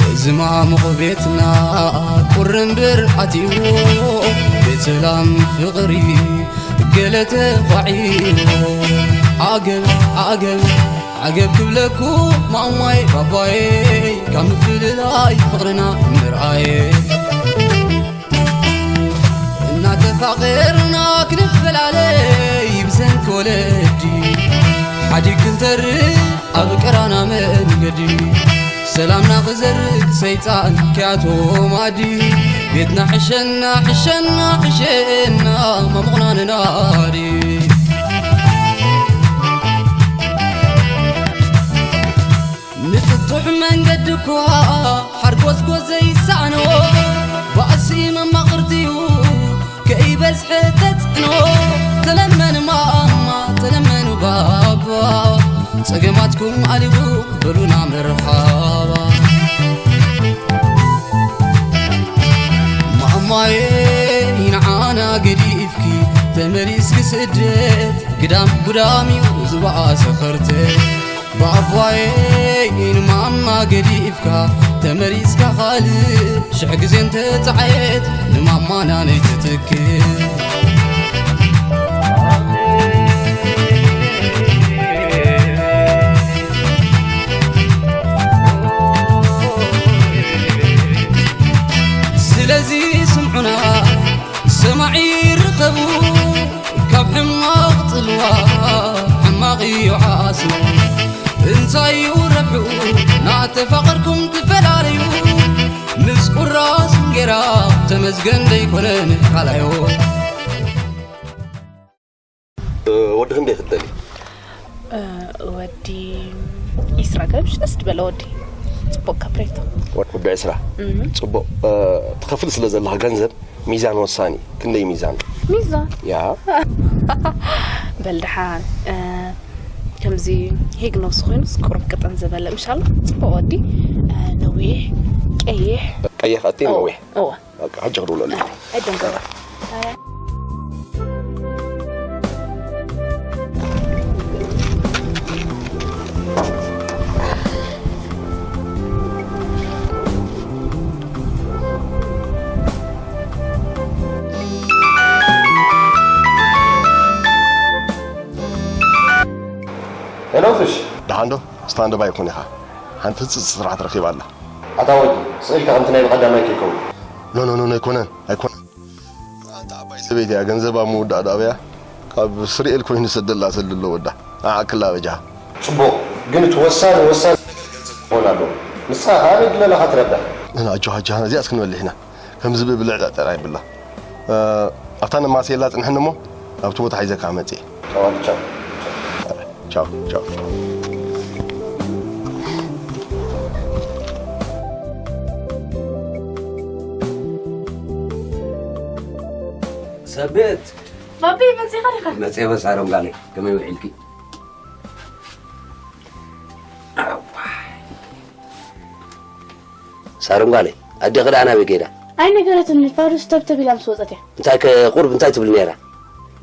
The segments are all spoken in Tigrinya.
እዚ ማሙቕ ቤትና ቁሪ እምበር ኣትይዎ፣ ቤት ሰላም ፍቕሪ ገለ ተዃዒዎ። ዓገብ ዓገብ ዓገብ ክብለኩ ማማይ ባባይ፣ ካብ ምፍልላይ ፍቕርና ምርኣየ። እናተፋቐርና ክንፈላለይ ብሰንኪ ወለዲ፣ ሓዲግ ክንተርፍ ኣብ ቀራና መንገዲ። ሰላምና ክዘርግ ሰይጣን ክያቶም ኣዲ፣ ቤትና ሕሸና ሕሸና ሕሸና ማሙቕና ንናዲ። ንጥጡሕ መንገዲ እኳ ሓርጎዝጎዝ ዘይሰኣኖ፣ ባእሲ መማቕርቲኡ ከይበዝሐ ተጽዕኖ። ተለመኑ ማማ፣ ተለመኑ ባባ፣ ጸገማትኩም ኣሊኹ በሉና መርሓባ። ማማዬ ንዓና ገዲፍኪ ተመሊስኪ ስደት፣ ግዳም ጉዳም እዩ ዝበኣሰ ኸርተት። ባባዬ ንማማ ገዲፍካ ተመሊስካ ካልእ ሽሕ ግዜ እንተጸዓየት ንማማና ነይትትክእ። ስለዚ ስምዑና ሰማዒ ርከቡ፣ ካብ ሕማቕ ጽልዋ ሕማቕ እዩ ዓስቡ። እንታይ እዩ ረብሑ ናተፋቐርኩም ትፈላለዩ፣ ምስ ቁራስ እንጌራ ተመስገን ደይኮነን ካልኣዮ። ወዲ ክንደይ ክትደሊ? ወዲ ዒስራ ገብሽ ደስ ዝበለ ወዲ። ጽቡቕ ካፕሬቶ። ወዲ ዕስራ። ጽቡቕ። ትኸፍል ስለ ዘለኻ ገንዘብ ሚዛን ወሳኒ። ክንደይ ሚዛን? ሚዛን። ያ። በል ደሓን። ከምዚ ሄግ ነብሱ ኮይኑስ ቁሩብ ቅጥን ዝበለ ምሻሎ። ጽቡቕ ወዲ። ነዊሕ ቀይሕ። ቀይሕ ቀጢን ነዊሕ። እወ። በቃ ሕጂ ክድውለሉ። ኣይደንገባ። ሄሎ ፍሽ። ደሓን ዶ? ስታንድ ባይ ኩን ኢኻ። ሓንቲ ህጽጽ ስራሕ ትረኺባ ኣላ። ኣታ ወዲ፣ ስቕ ኢልካ ከምቲ ናይ ብቐዳማይ ከይከውን። ኖ ኖ ኖ ኣይኮነን ኣይኮነን። ኣንታ ዓባይ ሰበይቲ እያ፣ ገንዘብ ኣብ ምውዳእ ዶ ኣበያ ካብ ስርኤል ኮይኑ ሰደላ ሰልሎ ወዳ። ንዓ ክላ በጃኻ። ጽቡቕ፣ ግን እቲ ወሳኒ ወሳኒ ነገር ገንዘብ ክኸውን ኣለዎ። ንስኻ ከኣ ኣበይ ድለለኻ ትረብሕ። ንሕና ኣጆኻ ኣጆኻ እዚኣስ ክንበልሕ ኢና። ከምዚ ብብልዕ ጸርጸር ኣይብላ። ኣብታ ነማስየላ ጽንሐኒ እሞ ኣብቲ ቦታ ሒዘካ መጽእ። ቻው ቻው። ሰቤት ባቢ መጺኻ ዲኻ? መጺኤ በስ ኣሮም ጋለይ ከመይ ውዒልኪ? ሳሮም ጓለይ ኣዴኺ ደኣ ናበይ ከይዳ? ኣይነገረትንን፣ ፋዱስ ተብተብ ኢላ ምስ ወጸት እያ። እንታይ ከ ቁሩብ እንታይ ትብል ነይራ?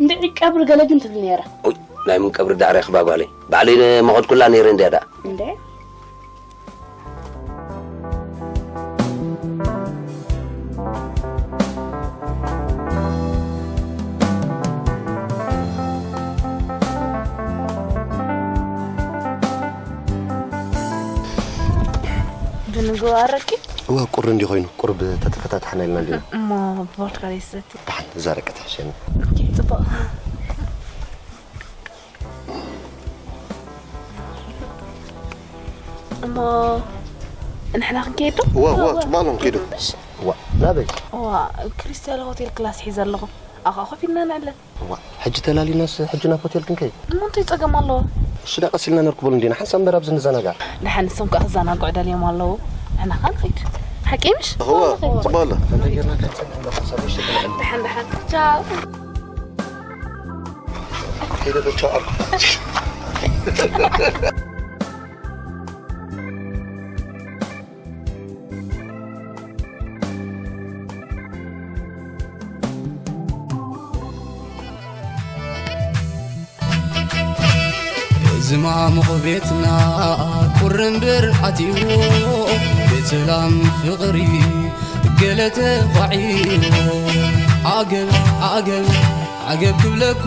እንድዒ ቀብሪ ገለ ግን ትብል ነይራ። ኡይ ናይ ምን ቀብሪ ደኣ ረኺባ ጓለይ፣ ባዕለይ መኸድኩላ ነይረ እንድያ ደኣ። እንድዒ ግን ኣረቂ? እዋ፣ ቁሪ እንዲ ኮይኑ፣ ቁርብ ተተፈታተሕና ኢልና እንዲና። እሞ ብቦድካ ደይ ሰቲ። ደሓን፣ እዛ ኣረቂ ትሕሸኒ። ኦኬ፣ ጽቡቕ። እሞ ንሕና ክንከይድ ዶ? እዋ፣ እዋ፣ እዋ፣ እዋ። ጽቡቕ ኣሎ፣ ንከይድ። እሺ። እዋ፣ ናበይ? እዋ፣ ክሪስታል ሆቴል ክላስ ሒዘ ኣለኹ። ኣብኣ ኮፍ ኢልና ንዕለል። እዋ፣ ሕጂ ተላሊናስ ሕጂ ናብ ሆቴል ክንከይድ? እሞ እንታይ ጸገም ኣለዎ? እሱ ዳ ቀስ ኢልና ነርክበሉ እንዲና፣ ሓንሳብ እምበር ኣብዚ ንዘናጋዕ። ደሓን ንሶም ከኣ ክዘናግዑ ደልዮም ኣለዉ። ንሕና ከኣ ንኸይድ። ሓቂ ምሽ? እዋ፣ ጽቡቕ ኣሎ። ከመይ ጌርና ክንጸንሕ እንዳ ሓንሳብ ምሽ ትንዕል? ደሓን፣ ደሓን። ቻው። ከይደ በቻ ኣልኩ። እዚ ማሙቕ ቤትና ቁሪ እምበር ኣትይዎ፣ ቤት ሰላም ፍቕሪ ገለ ተዃዒዎ። ዓገብ፣ ዓገብ፣ ዓገብ ክብለኩ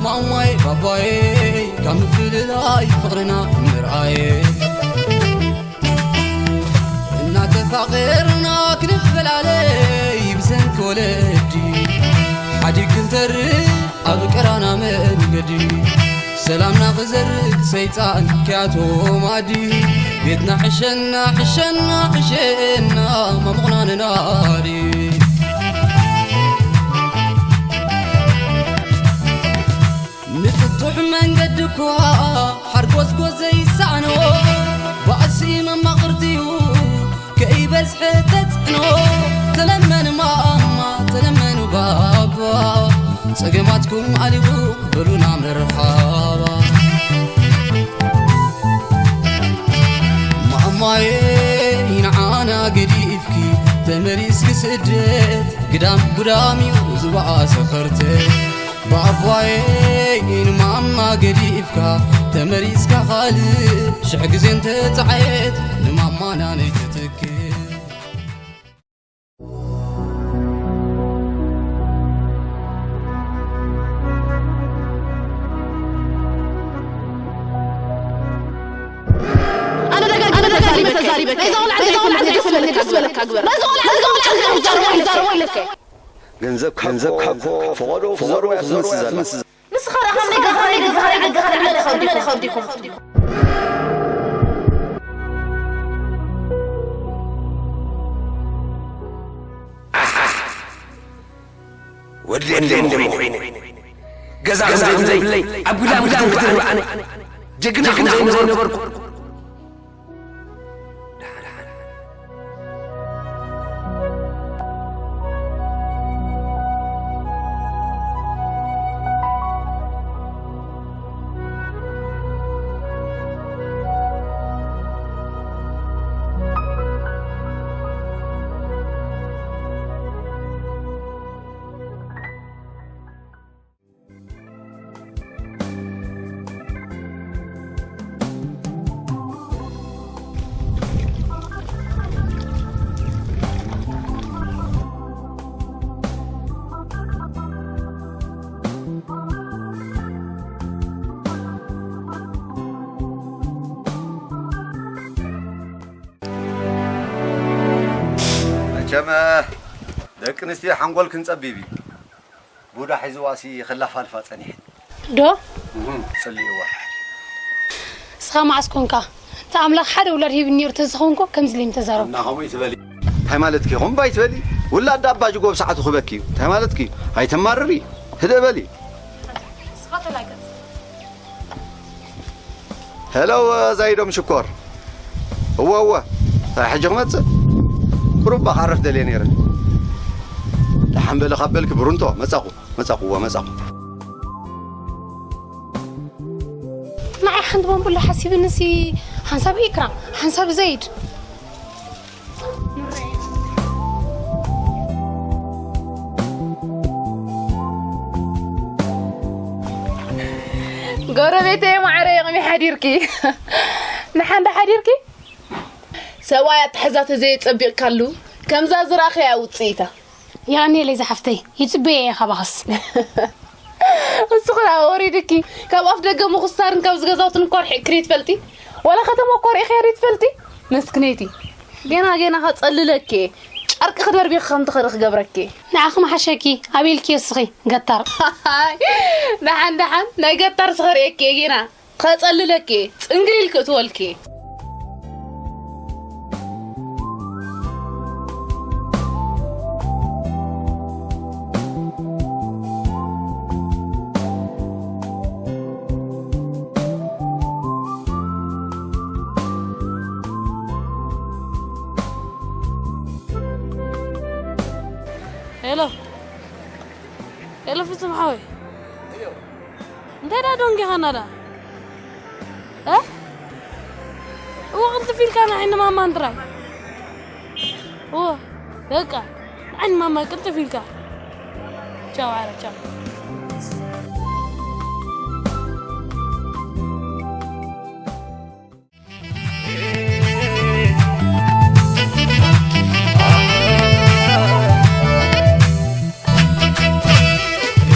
ማማይ ባባየይ፣ ካብ ምፍልላይ ፍቕርና ምርኣየ። እናተፋቐርና ክንፈላለይ ብሰንኪ ወለዲ፣ ሓዲግ ክንተርፍ ኣብ ቀራና መንገዲ። ሰላምና ክዘርግ ሰይጣን ክያቶ ማዲ፣ ቤትና ሕሸና፣ ሕሸና፣ ሕሸና፣ ማሙቕና ነናዲ። ንጥጡሕ መንገዲ እኳ ሓርጎዝጎዝ ዘይሰኣኖ፣ ባእሲ መማቕርቲኡ ከይበዝሐ ተጽዕኖ። ተለመኑ ማማ፣ ተለመኑ ባባ፣ ጸገማትኩም ኣሊኹ በሉና መርሓባ። ማማየ ንዓና ገዲፍኪ ተመሊስኪ ስደት፣ ግዳም ጉዳም እዩ ዝበኣሰ ኸርተት። ባባየይ ንማማ ገዲፍካ ተመሊስካ ካልእ ሽሕ ግዜ እንተጸዓየት ንማማ ናነይ ትትክእ። ኣነ ደጋጊመ ተዛሪበ፣ ተዛሪበ። ናይዛ ቆልዓ ደስ በለካ ግበር። ናይዛ ቆልዓ ደስ በለካ ግበር። ናይዛ ቆልዓ ደስ በለካ ግበር። ገንዘብ ካብ ገንዘብ ካብ ፈቐዶ ፈቐዶ ዝዘርዎ ዝመስል ዘላ። ንስኻ ደኣ ካብ ናይ ገዛኻ ናይ ገዛኻ ናይ ገዛኻ ዕድመ ዲኻ ወዲኹም? ወድየ እንደ ሞኾይነ ገዛ ከም ዘይብለይ ኣብ ግዳም ግዳም ክትርብኣነ ጀግና ከም ዘይነበርኩ። መቸም ደቂ ኣንስትዮ ሓንጎልክን ጸቢብ እዩ። ቡዳ ሒዝዋሲ ክላፋልፋ ጸኒሐ። ዶ? እም፣ ጽልእዋ። እስኻ መዓስ ኮንካ? እቲ ኣምላኽ ሓደ ውላድ ሂብኒ ነይሩ ተዝኸውን እኮ ከምዚ ኢለ ምተዛረብኩ። እና ከምኡ ይትበሊ። እንታይ ማለትኪ? ከምኡ ኣይትበሊ። ውላድ ኣባ ጅጎ ብሰዓቱ ክበኪ እዩ። እንታይ ማለትኪ? ኣይተማርሪ። ህደእ በሊ። እስኻ ተላገጽ። ሄሎ፣ ዛይዶም ሽኮር። እወ፣ እወ። እንታይ ሕጂ ክመጽእ? ቁሩብ እባ ክዓርፍ ደልየ ነይረ። ደሓን በሊ ካብ በልኪ ብሩንቶ፣ መጻኹ፣ መጻኹ፣ እወ፣ መጻኹ። ንዓይ ሓንቲ ባምቡላ ሓሲብንሲ፣ ሓንሳብ ኢክራም፣ ሓንሳብ ዘይድ። ጎረቤተይ ማዕረ፣ የቕሚ ሓዲርኪ? ንሓንዳ ሓዲርኪ? ሰብኣይ ኣተሓዛ ተዘየጸቢቕካሉ፣ ከምዛ ዝረኣኽያ ውጽኢታ። የቐንየለይ ዝሓፍተይ፣ ይጽበየ እየ ካባኽስ። ንስኺ ደኣ ወሪድኪ፣ ካብ ኣፍ ደገ ምኹስታርን ካብ ዝገዛውትን እኳ ርሒቕኪ ዶ ትፈልጢ? ዋላ ከተማ እኳ ርኢኽያ ዶ ትፈልጢ? መስክነይቲ። ገና ገና ከጸልለኪ፣ ጨርቂ ክደርቢ ከም ትኽእሊ ክገብረኪ። ንዓኺ መሓሸኪ፣ ኣበይ ኢልኪ እስኺ ገታር። ደሓን ደሓን፣ ናይ ገታር ስኸርእየኪ ገና። ከጸልለኪ፣ ጽንግል ኢልኪ እትወልኪ። ሄሎ፣ ሄሎ፣ ፍጹም ሓወይ። እንታይ ደኣ ደንጊኻና ደኣ? እ? እወ፣ ቅልጥፍ ኢልካ ንዓይኒ ማማን ጥራይ። እወ፣ በቃ፣ ንዓይኒ ማማ ቅልጥፍ ኢልካ። ቻው፣ ዓረ፣ ቻው።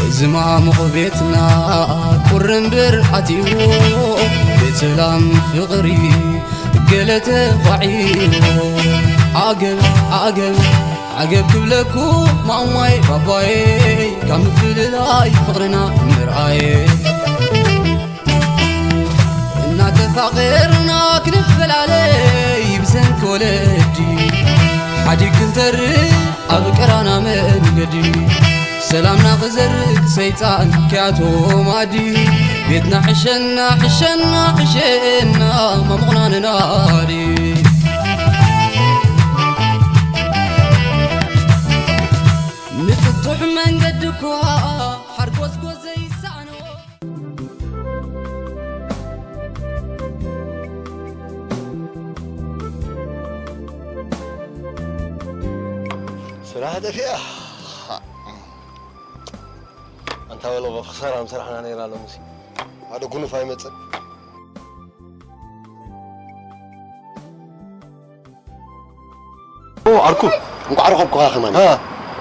እዚ ማሙቕ ቤትና ቁሪ እምበር ኣትይዎ፣ ቤት ሰላም ፍቕሪ ገለ ተዃዒዎ። ዓገብ፣ ዓገብ፣ ዓገብ ክብለኩ ማማይ ባባየ፣ ካብ ምፍልላይ ፍቕርና ምርኣየ። እናተፋቐርና ክንፈላለይ ብሰንኪ ወለዲ፣ ሓዲግ ክንተርፍ ኣብ ቀራና መንገዲ፣ ሰላምና ክዘርግ ሰይጣን ክያቶም ኣዲ፣ ቤትና ሕሸና፣ ሕሸና፣ ሕሸና፣ ማሙቕና ነናዲ። ንጥጡሕ መንገዲ እኳ ሓርጎዝጎዝ ዘይሰኣኖ። ስራሕ ጠፊኣ። ኣንታ በሎ፣ ብኽሳራ ምሰራሕና ነይራ ሎምሲ። ሓደ ጉኑፍ ኣይመጽእ። ኦ፣ ዓርኩ። እንቋዕ ረኸብኩኻ ከማን። እ።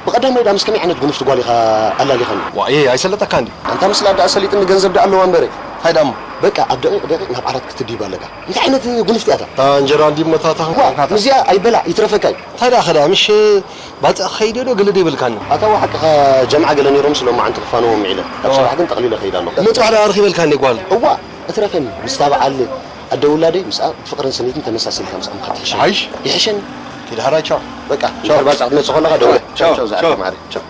ብቐዳማይ ደኣ ምስ ከመይ ዓይነት ጉንፍቲ ጓል ኢኻ ኣላሊኻኒ? ዋእ፣ ኣይሰለጠካን ድዩ? ኣንታ ምስላ ደኣ ሰሊጥኒ ገንዘብ ደኣ ኣለዋ እምበረ። እንታይ ደኣ እሞ? በቃ፣ ኣብ ደቂቕ ደቂቕ ናብ ዓራት ክትድይብ ኣለካ። እንታይ ዓይነት ጉንፍቲ እያ እታ? እታ እንጀራ እንድዩ መታታ ዋ፣ ክንኮንካ እታ። ምስዚኣ ኣይበላዕ፣ ይትረፈካ እዩ። እንታይ ደኣ ኸዳ፣ ምሽ ባጽዕ ክኸይድ እየ ዶ ግልድ ይብልካኒ? ኣታ ዋ፣ ሓቅኻ ጀምዓ ገለ ነይሮም ስለ መዓንቲ ክፋነዎም ውዒለ። ኣብ እዋ። ጽባሕ ግን ጠቕሊለ እኸይድ ኣለኹ። መጽባሕ ደኣ ኣርኺበልካኒ ጓል። እዋ፣ እትረፈኒ፣ ምስታ በዓል ኣደ ውላደይ ምስኣ ብፍቕርን ስኒትን ተመሳሲልካ ምስኣ ምኻድ ትሕሸኒ። ይሓይሽ? ይሕሸኒ። ኪድ ሓራይ ቻው። በቃ፣ ቻው። እንድሕር ባጽዕ ክትመጽእ ከለኻ ደውል። ቻው፣ ቻው፣ ቻው፣ ቻው። ዝኣክል ማዕረ። ቻው።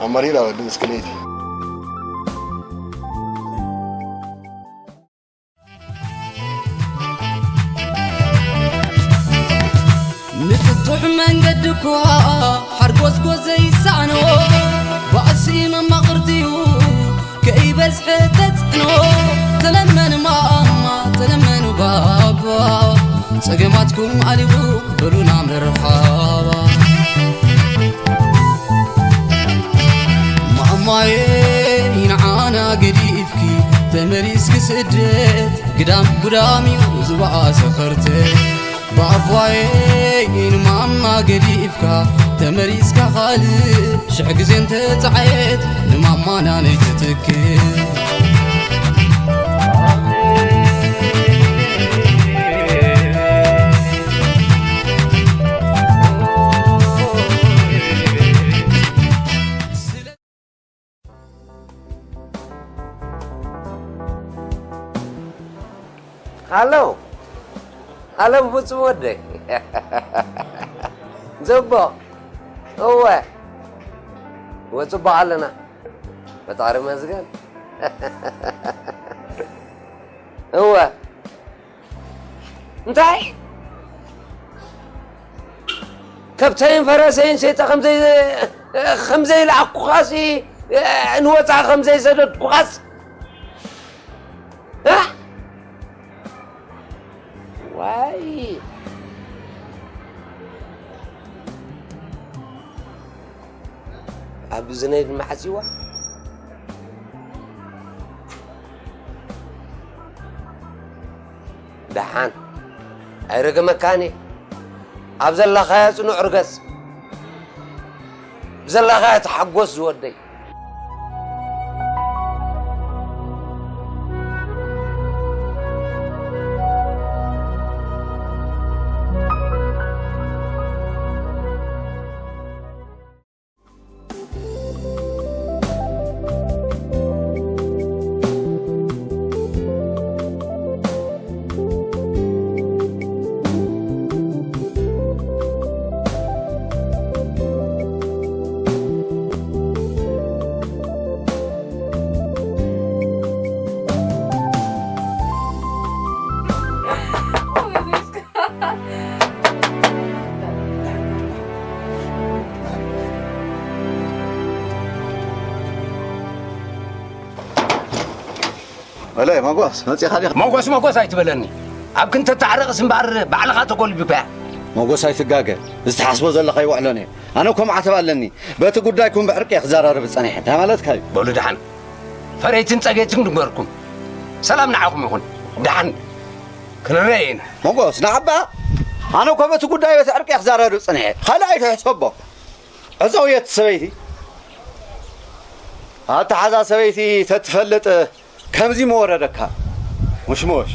ኣማሪራ ወዲ ምስክለይቲ። ንጥጡሕ መንገዲ እኳ ሓርጎዝጎዝ ዘይሰኣኖ፣ ባእሲ መማቕርቲ'ዩ ከይበዝሐ ተጽዕኖ። ተለመኑ ማማ፣ ተለመኑ ባባ፣ ጸገማትኩም ኣልዩ በሉና መርሓባ። ማማየ ንዓና ገዲፍኪ ተመሊስኪ ስደት፣ ግዳም ጉዳም እዩ ዝበኣሰ ኸርተት። ባባየ ንማማ ገዲፍካ ተመሊስካ ኻልእ ሽሕ ግዜ እንተጸዓየት ንማማና ነይትትክእ። ሃሎ፣ ሃሎ፣ ፍጹም ወደይ። ጽቡቕ። እወ። እወ፣ ጽቡቕ ኣለና። ፈጣሪ ይመስገን። እወ። እንታይ? ከብተይን ፈረሰይን ሸይጠ ከምዘይ-፣ ከምዘይለኣኩኻሲ፣ ንወጻኢ ከምዘይሰደድኩኻስ? እ? ዋይ! ኣብ እዝነይ ድማ ሓጺዋ። ደሓን ኣይረገመካን እየ። ኣብ ዘላኻዮ ጽኑዕ ርገጽ፣ ብዘላኻዮ ተሓጎስ ዝወደይ። በለ ሞጎስ፣ መጺኻ ዲኻ? ሞጎስ ሞጎስ ኣይትበለኒ። ኣብ ክንተተዓረቕስ እምበኣር ባዕልኻ ተጎልቢብካያ። ሞጎስ ኣይትጋገ። ዝተሓስቦ ዘለኻ ይውዕሎን እየ። ኣነ እኮ ማዕተብ ኣለኒ። በቲ ጉዳይኩም ብዕርቂ እየ ክዘራረብ ጸኒሐ። እንታይ ማለትካ እዩ? በሉ ደሓን። ፈረይትን ጸገይትን ድንገርኩም። ሰላም ንዓኹም ይኹን። ደሓን ክንረአ ኢና። ሞጎስ፣ ንዓባ። ኣነ እኮ በቲ ጉዳይ በቲ ዕርቂ እየ ክዘራረብ ጸኒሐ። ካልእ ኣይትሕሰቦ። ዕጸውየት ሰበይቲ። ኣተሓዛ ሰበይቲ ተትፈልጥ ከምዚ ምወረደካ። ሙሽሙሽ።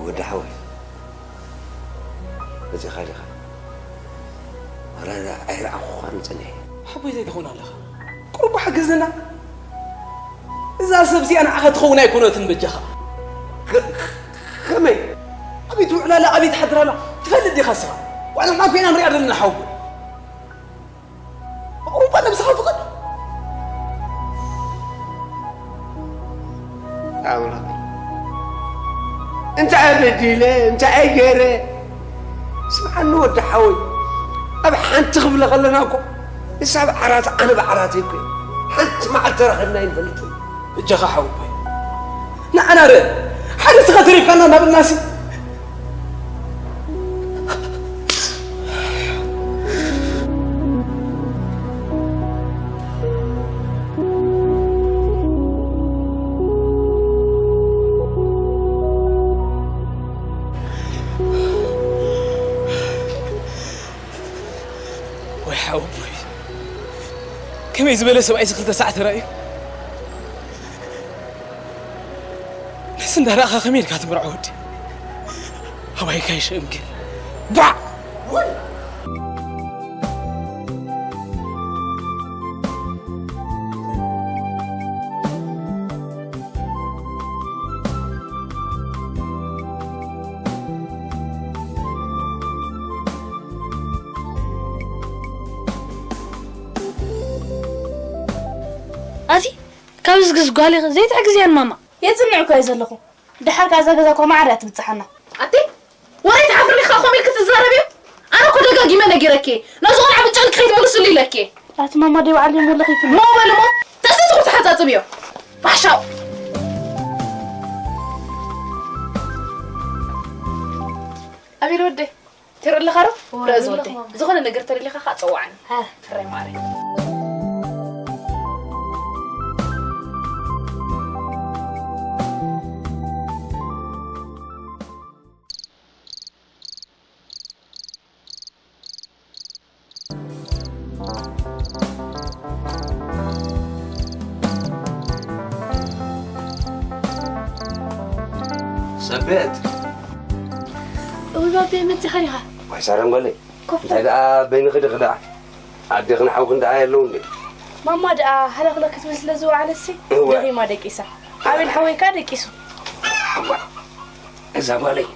ወዲ ሓወይ፣ መጺኻ ዲኻ? ዋላ ኣይረኣኹኻን ጸኒሐ። ሓቦይ ዘይትኸውን ኣለኻ። ቁሩብ ሓግዝና። እዛ ሰብ እዚኣ ንዓኻ ትኸውን ኣይኮነትን በጃኻ። ከ-፣ ከመይ? ኣበይ ትውዕል ኣላ፣ ኣበይ ትሓድር ኣላ ትፈልጥ ዲኻ እስኻ? ዋላ ንሕና ኮይና ንሪኣ ዘለና ሓወቦይ። ቁሩብ ነብስኻ ፍቐድ። ኣምላኽ፣ እንታይ በዲለ፣ እንታይ ገይረ? ስምዓኒ ወዲ ሓወይ፣ ኣብ ሓንቲ ክብለ ከለና እኮ ንሳ ብዓራት ኣነ ብዓራተይ እኮ ሓንቲ መዓልቲ ተራኺብና ኣይንፈልጥን። እጃኻ ሓወቦይ፣ ንዓና ርእ፣ ሓደ ስኻ ተሪፍካና እናበልናሲ። ወይ ሓወቦይ፣ ከመይ ዝበለ ሰብኣይ እዚ ክልተ ሳዕ ተራእዩ? ነዚ እንዳረኣኻ ከመይ ኢልካ ትምርዖ ወዲ? ኣባይካ ይሽእም ግን። ቧዕ! ኣቲ፣ ካብ ዝግዝ ጓል ኢኺ ዘይትሕግዝያን ማማ። የጽንዕ እኮ እየ ዘለኹ። ደሓር ከኣ እዛ ገዛ እኮ ማዕረ እያ ትብጽሓና። ኣቲ፣ ወረ ትሓፍሪ ኢኻ ከምኡ ኢልኪ ትዛረብዮ? ኣነ እኮ ደጋጊመ ነጊረኪ እየ። ነዚ ቆልዓ ብጨንቂ ከይትምልስሉ ኢለኪ እየ። ኣቲ ማማ ደይ በዓል እዮም ወለኺ ትም-፣ ሞ በልሞ፣ ተስቲ ትኹር ተሓጻጽብዮ። ባሻው። ኣቤል ወደይ። ትርኢ ኣለኻ ዶ? እወ፣ ርእ ዝወደይ። ኣለኹ፣ ማማ። ዝኾነ ነገር ተደሊኻ ኸዓ ጸውዓኒ። ሃ። ሕራይ ማዓረይ። ሰበት። እውይ፣ ባቤ፣ መጺኻ ዲኻ? ዋይ፣ ሳረን ጓለይ። ኮፍ እንታይ ደኣ በይንኺ ዲኺ ደኣ? ኣዴኽን ሓውኽን ደኣ የለውን ድዩ? ማማ ደኣ ሃለኽለኽ ክትብል ስለ ዝወዓለትሲ እወ። ደኺማ ደቂሳ። ኣቤል ሓወይ ከኣ ደቂሱ። እዋ፣ እዛ ጓለይ።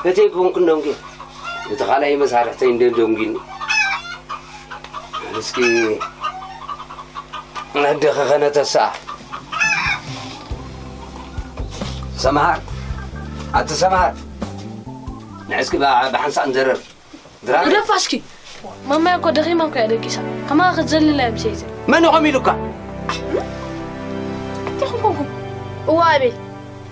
እተይ ኮንኩ እንደንጊ፣ እቲ ካልኣይ መሳርሕተይ እንደ ደንጊኒ። እስኪ ነደኺ ኸነተስኣ። ሰምሃር፣ ኣቲ ሰምሃር፣ ንዕስኪ ብሓንሳእ ንዘረር። ድራር። ግደፋ እስኪ። ማማይ እኮ ደኺማ እኮ እያ ደቂሳ። ከማኻ ክትዘልል እያ ምሰይቲ። መን ኢኹም ኢሉካ? እንታይ ኮንኩም? እዋ ኣቤል፣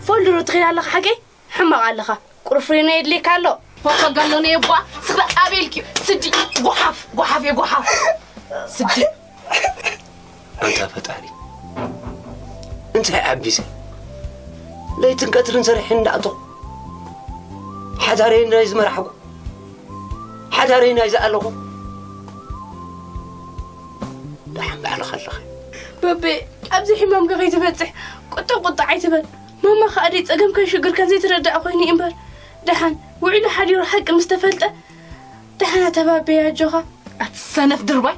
ፎልድሮ ትኸይድ ኣለኻ ሓቀይ? ሕማቕ ኣለኻ። ቁሩብ ፍሬኖ የድልየካ ኣሎ። ፖፖ ጋሎን እየ ቧ፣ ስኽለ ኣቤልኪ እዩ። ስዲ፣ ጓሓፍ፣ ጓሓፍ እየ ጓሓፍ። ስዲ። ኣንታ ፈጣሪ፣ እንታይ ዓቢሰ? ለይትን ቀትርን ሰሪሐ እንዳኣተኹ፣ ሓዳረይ ናይ ዝመራሕኩ፣ ሓዳረይ ናይ ዝኣለኹ፣ ላዕሊ ከለኺ። በቤ፣ ኣብዚ ሕማምካ ከይትበጽሕ ቁጥዕ ቁጥዕ ኣይትበል። ማማ ከኣ ደይ ጸገምካን ሽግርካን ዘይትረዳእ ኮይኑ እዩ እምበር፣ ደሓን ውዒሉ ሓዲሩ ሓቂ ምስ ተፈልጠ፣ ደሓን ኣተባበያ ኣጆኻ። ኣቲ ሰነፍ ድርባይ፣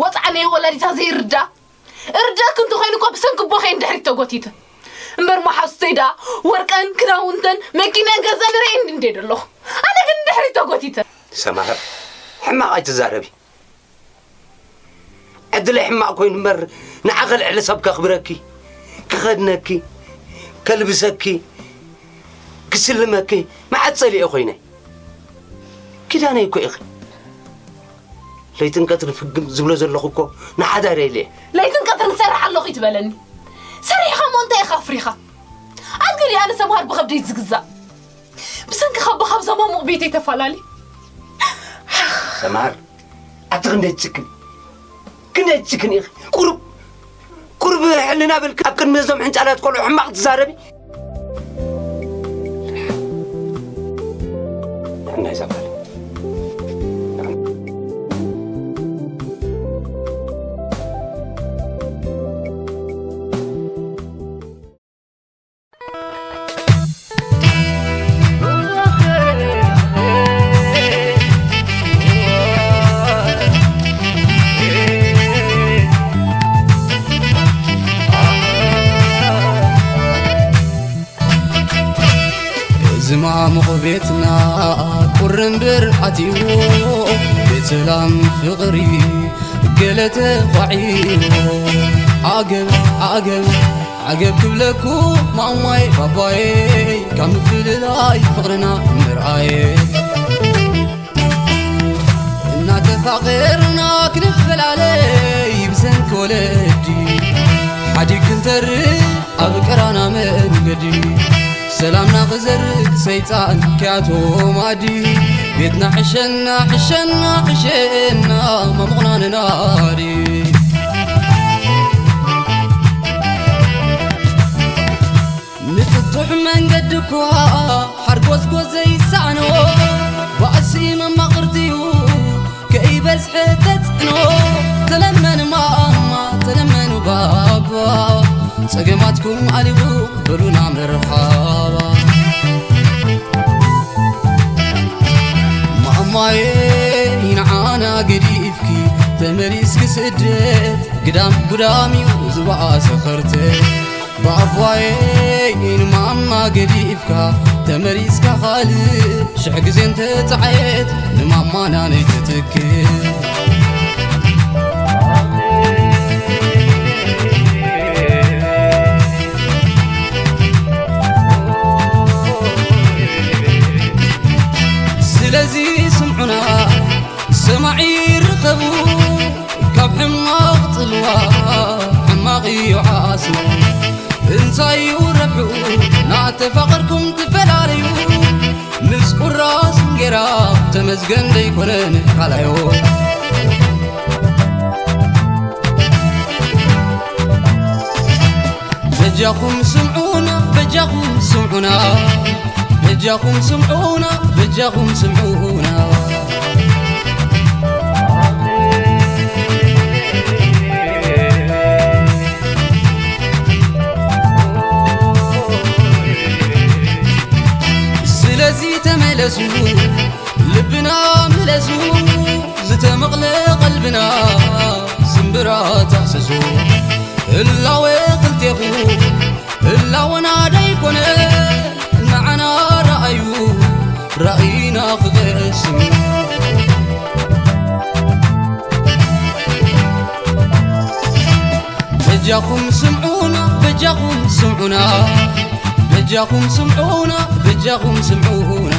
ወጽዓ ናይ ወላዲታ ዘይርዳ። እርደክ እንተኾይኑ እኮ ብሰንኪ ቦኸይ እንድሕሪት ተጎቲተ። እምበር መሓዙተይ ደኣ ወርቀን ክዳውንተን መኪናን ገዛን ርእየን እንዴ ደለኹ። ኣነ ግን እንድሕሪት ተጎቲተ። ሰማር፣ ሕማቕ ኣይትዛረቢ። ዕድለይ ሕማቕ ኮይኑ እምበር፣ ንዓኺ ልዕሊ ሰብ ከኽብረኪ፣ ክኸድነኪ፣ ከልብሰኪ፣ ክስልመኪ መዓት ጸሊኤ ኮይነ። ኪዳነይ እኮ ኢኺ። ለይትን ቀትርን ፍግም ዝብሎ ዘለኹ እኮ ንሓዳር ኢለ እየ። ለይትን ቀትርን እሰርሕ ኣለኹ ይትበለኒ። ሰሪሕኻ እሞ እንታይ ኢኻ ኣፍሪኻ? ኣድገሊ ኣነ ሰምሃር ብኸብደይ ዝግዛእ። ብሰንኪ ካብ ብኻብ ዘማሙቕ ቤተይ ተፋላሊ። ሰምሃር፣ ኣቲ ክንደይ ትጭክን፣ ክንደይ ትጭክን ኢኺ። ቁሩብ፣ ቁሩብ ሕልና በልኪ። ኣብ ቅድሚ እዞም ሕንጫላት ቆልዑ ሕማቕ ትዛረቢ። ሕና ይዛባል። እዚ ማሙቕ ቤትና ቁሪ እምበር ኣትይዎ፣ ቤት ሰላም ፍቕሪ ገለ ተዃዒዎ። ዓገብ፣ ዓገብ፣ ዓገብ ክብለኩ ማማይ ባባየ፣ ካብ ምፍልላይ ፍቕርና ምርኣየ። እናተፋቐርና ክንፈላለይ ብሰንኪ ወለዲ፣ ሓዲግ ክንተርፍ ኣብ ቀራና መንገዲ። ሰላምና ክዘርእ ሰይጣን ከያቶ ማዲ፣ ቤትና ሕሸና፣ ሕሸና፣ ሕሸና፣ ማሙቕና ንናዲ። ንፍቱሕ መንገዲ እኳ ሓርጎዝጎዝ ዘይሰኣኖ፣ ባእሲ መማቕርቲ'ዩ ከይበዝሐ ተጽዕኖ። ተለመኑ ማማ፣ ተለመኑ ባባ፣ ጸገማትኩም ኣልቡ በሉና መርሓባ። ማማየ ንዓና ገዲፍኪ ተመሊስኪ ስደት፣ ግዳም ጉዳም'ዩ ዝበኣሰ ኸርተት። ባባየይ ንማማ ገዲፍካ ተመሊስካ ካልእ ሽሕ ግዜ እንተጸዓየት ንማማና ነይትትክእ። ስለዚ ስምዑና ሰማዒ ርከቡ፣ ካብ ሕማቕ ጽልዋ ሕማቕ እዩ ዓስቡ። እንታይ እዩ ረብሕኡ ናተፋቐርኩም ትፈላለዩ? ምስ ቁራስ እንጌራ ተመስገን ደይኮነን ካልኣዮ። በጃኹም ስምዑና፣ በጃኹም ስምዑና፣ በጃኹም ስምዑና፣ በጃኹም ስምዑና። ስለዚ ተመለሱ፣ ልብና ምለሱ፣ ዝተመቕለ ቀልብና ስምብራ ታሕስሱ። ህላወ ክልቴኹ ህላወና ደይኮነ፣ ንዓና ረኣዩ ራእይና ክቐስም። በጃኹም ስምዑና፣ በጃኹም ስምዑና፣ በጃኹም ስምዑና፣ በጃኹም ስምዑና።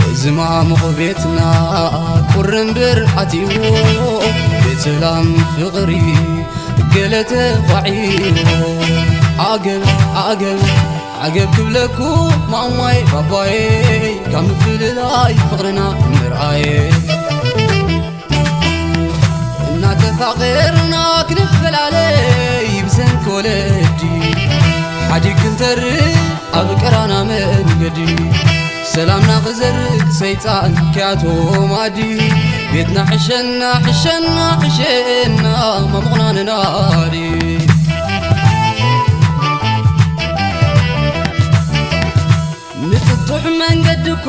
እዚ ማሙቕ ቤትና ቁሪ እምበር ኣትይዎ ቤት ሰላም ፍቕሪ ገለ ተዃዒዎ። ዓገብ ዓገብ ዓገብ ክብለኩ ማማይ ባባየ ካብ ምፍልላይ ፍቕርና ምርኣየ። እናተፋቐርና ክንፈላለይ ብዘንኪ ወለዲ ሓዲግ ክንተርፍ ኣብ ቀራና መንገዲ ሰላምና ክዘርእ ሰይጣን ክያቶም ኣዲ ቤትና ሕሸና ሕሸና ሕሸና መሙቕና ንናዲ። ንጥጡሕ መንገዲ እኳ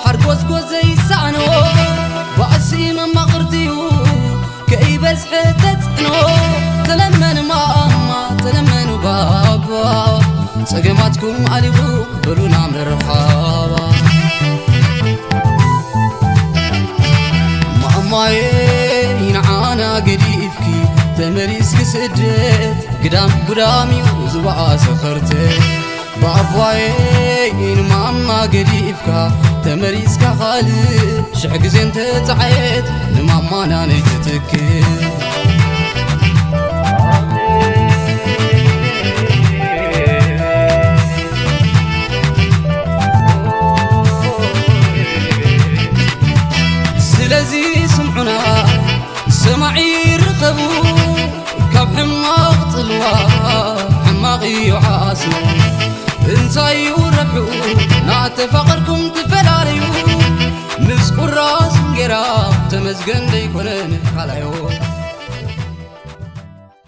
ሓርጎዝጎዝ ዘይሰኣኖ ባእሲ መማቕርቲዩ ከይበዝሐ ተጽዕኖ። ተለመኑ ማማ ተለመኑ ባባ ጸገማትኩም ኣሊኹ በሉና መርሓባ። ማማየ ንዓና ገዲፍኪ ተመሊስኪ ስደት ግዳም ጉዳም እዩ ዝበኣሰ ኸርተት። ባባየይ ንማማ ገዲፍካ ተመሊስካ ካልእ ሽሕ ግዜ እንተጸዓየት ንማማና ነይትትክእ። ስለዚ ስምዑና ሰማዒ ርከቡ ካብ ሕማቕ ጽልዋ ሕማቕ እዩ ዓስቡ። እንታይ እዩ ረብሑ ናተፋቐርኩም ትፈላለዩ ምስ ቁራስ እንጌራ ተመስገን ደይኮነን ካልኣዮ።